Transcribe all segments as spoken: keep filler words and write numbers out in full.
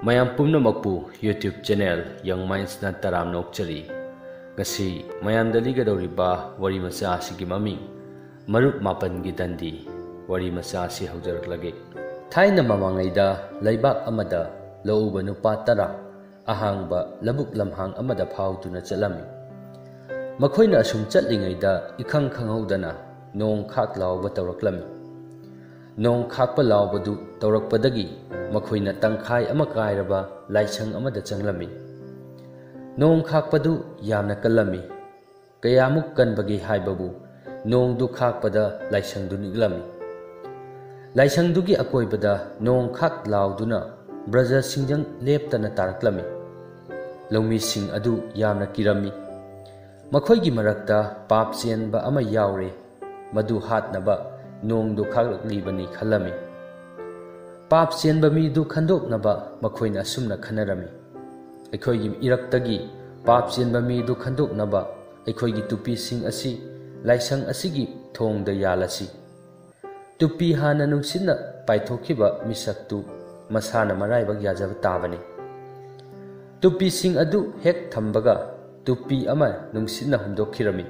ꯃꯌꯥꯝ ꯄꯨꯝꯅꯃꯛꯄꯨ YouTube channel Young Mindsꯅ ꯇꯔꯥꯝꯅ ꯑꯣꯛꯆꯔꯤ꯫ ꯉꯁꯤ ꯃꯌꯥꯝꯗ ꯂꯤꯒꯗꯧꯔꯤꯕ ꯋꯥꯔꯤ ꯃꯆꯥ ꯑꯁꯤꯒꯤ ꯃꯃꯤꯡ ꯃꯔꯨꯞ ꯃꯥꯄꯟꯒꯤ ꯗꯟꯗꯤ꯫ ꯋꯥꯔꯤ ꯃꯆꯥ ꯑꯁꯤ ꯍꯧꯖꯔꯛꯂꯒꯦ꯫ ꯊꯥꯏꯅ ꯃꯃꯥꯡꯉꯩꯗ ꯂꯩꯕꯥꯛ ꯑꯃꯗ ꯂꯧꯎꯕ ꯅꯨꯄꯥ ꯇꯔꯥ ꯑꯍꯥꯡꯕ ꯂꯧꯕꯨꯛ ꯂꯝꯍꯥꯡ ꯑꯃꯗ ꯐꯥꯎꯗꯨꯅ ꯆꯠꯂꯝꯃꯤ꯫ ꯃꯈꯣꯏꯅ ꯑꯁꯨꯝ ꯆꯠꯂꯤꯉꯩꯗ ꯏꯈꯪ ꯈꯪꯍꯧꯗꯅ ꯅꯣꯡ ꯈꯥꯛ ꯂꯥꯎꯕ ꯇꯧꯔꯛꯂꯝꯃꯤ꯫ ꯅꯣꯡ ꯈꯥꯛꯄ ꯂꯥꯎꯕꯗꯨ ꯇꯧꯔꯛꯄꯗꯒꯤ ꯃꯈꯣꯏꯅ ꯇꯪꯈꯥꯏ ꯑꯃ ꯀꯥꯏꯔꯕ ꯂꯥꯏꯁꯪ ꯑꯃꯗ ꯆꯪꯂꯝꯃꯤ꯫ ꯅꯣꯡ ꯈꯥꯛꯄꯗꯨ ꯌꯥꯝꯅ ꯀꯜꯂꯝꯃꯤ꯫ ꯀꯌꯥꯃꯨꯛ ꯀꯟꯕꯒꯦ ꯍꯥꯏꯕꯕꯨ, ꯅꯣꯡꯗꯨ ꯈꯥꯛꯄꯗ ꯂꯥꯏꯁꯪꯗꯨ ꯅꯤꯛꯂꯝꯃꯤ꯫ ꯂꯥꯏꯁꯪꯗꯨꯒꯤ ꯑꯀꯣꯏꯕꯗ ꯅꯣꯡ ꯈꯥꯛ ꯂꯥꯎꯗꯨꯅ ꯕ꯭ꯔꯖ ꯁꯤꯡꯖꯪ ꯂꯦꯞꯇꯅ ꯇꯥꯔꯛꯂꯝꯃꯤ꯫ ꯂꯧꯃꯤꯁꯤꯡ ꯑꯗꯨ ꯌꯥꯝꯅ ꯀꯤꯔꯝꯃꯤ꯫ ꯃꯈꯣꯏꯒꯤ ꯃꯔꯛꯇ ꯄꯥꯞ ꯆꯦꯟꯕ ꯑꯃ ꯌꯥꯎꯔꯦ, ꯃꯗꯨ ꯍꯥꯠꯅꯕ ꯅꯣꯡꯗꯨ ꯈꯥꯛꯂꯛꯂꯤꯕꯅꯤ ꯈꯜꯂꯝꯃꯤ꯫ ꯄꯥꯞ ꯆꯦꯟꯕ ꯃꯤꯗꯨ ꯈꯟꯗꯣꯛꯅꯕ ꯃꯈꯣꯏꯅ ꯑꯁꯨꯝꯅ ꯈꯟꯅꯔꯝꯃꯤ, "ꯑꯩꯈꯣꯏꯒꯤ ꯏꯔꯛꯇꯒꯤ ꯄꯥꯞ ꯆꯦꯟꯕ ꯃꯤꯗꯨ ꯈꯟꯗꯣꯛꯅꯕ ꯑꯩꯈꯣꯏꯒꯤ ꯇꯨꯄꯤꯁꯤꯡ ꯑꯁꯤ ꯂꯥꯏꯁꯪ ꯑꯁꯤꯒꯤ ꯊꯣꯡꯗ ꯌꯥꯜꯂꯁꯤ꯫ ꯇꯨꯄꯤ ꯍꯥꯟꯅ ꯅꯨꯡꯁꯤꯠꯅ ꯄꯥꯏꯊꯣꯛꯈꯤꯕ ꯃꯤꯁꯛꯇꯨ ꯃꯁꯥꯅ ꯃꯔꯥꯏꯕꯛ ꯌꯥꯖꯕ ꯇꯥꯕꯅꯤ"꯫ ꯇꯨꯄꯤꯁꯤꯡ ꯑꯗꯨ ꯍꯦꯛ ꯊꯝꯕꯒ ꯇꯨꯄꯤ ꯑꯃ ꯅꯨꯡꯁꯤꯠꯅ ꯍꯨꯝꯗꯣꯛꯈꯤꯔꯝꯃꯤ꯫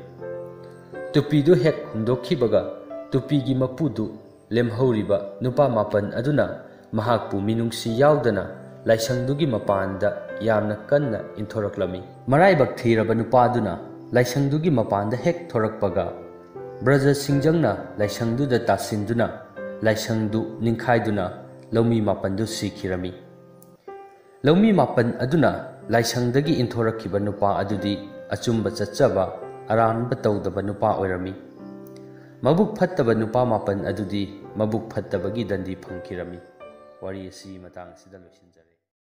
ꯇꯨꯄꯤꯗꯨ ꯍꯦꯛ ꯍꯨꯝꯗꯣꯛꯈꯤꯕꯒ ꯇꯨꯄꯤꯒꯤ ꯃꯄꯨꯗꯨ ꯂꯦꯝꯍꯧꯔꯤꯕ ꯅꯨꯄꯥ ꯃꯥꯄꯟ ꯑꯗꯨꯅ ꯃꯍꯥꯛꯄꯨ ꯃꯤꯅꯨꯡꯁꯤ ꯌꯥꯎꯗꯅ ꯂꯥꯏꯁꯪꯗꯨꯒꯤ ꯃꯄꯥꯟꯗ ꯌꯥꯝꯅ ꯀꯟꯅ ꯏꯟꯊꯣꯔꯛꯂꯝꯃꯤ꯫ ꯃꯔꯥꯏꯕꯛ ꯊꯤꯔꯕ ꯅꯨꯄꯥꯗꯨꯅ ꯂꯥꯏꯁꯪꯗꯨꯒꯤ ꯃꯄꯥꯟꯗ ꯍꯦꯛ ꯊꯣꯔꯛꯄꯒ, ꯕ꯭ꯔꯖ ꯁꯤꯡꯖꯪꯅ ꯂꯥꯏꯁꯪꯗꯨꯗ ꯇꯥꯁꯤꯟꯗꯨꯅ ꯂꯥꯏꯁꯪꯗꯨ ꯅꯤꯡꯈꯥꯏꯗꯨꯅ ꯂꯧꯃꯤ ꯃꯥꯄꯟꯗꯨ ꯁꯤꯈꯤꯔꯝꯃꯤ꯫ ꯂꯧꯃꯤ ꯃꯥꯄꯟ ꯑꯗꯨꯅ ꯂꯥꯏꯁꯪꯗꯒꯤ ꯏꯟꯊꯣꯔꯛꯈꯤꯕ ꯅꯨꯄꯥ ꯑꯗꯨꯗꯤ ꯑꯆꯨꯝꯕ ꯆꯠꯆꯕ, ꯑꯔꯥꯟꯕ ꯇꯧꯗꯕ ꯅꯨꯄꯥ ꯑꯣꯏꯔꯝꯃꯤ꯫ ꯃꯕꯨꯛ ꯐꯠꯇꯕ ꯅꯨꯄꯥ ꯃꯥꯄꯟ ꯑꯗꯨꯗꯤ ꯃꯕꯨꯛ ꯐꯠꯇꯕꯒꯤ ꯗꯟꯗꯤ ꯐꯪꯈꯤꯔꯝꯃꯤ꯫ ꯋꯥꯔꯤ ꯑꯁꯤ ꯃꯇꯥꯡ ꯑꯁꯤꯗ ꯂꯣꯏꯁꯤꯟꯖꯔꯦ꯫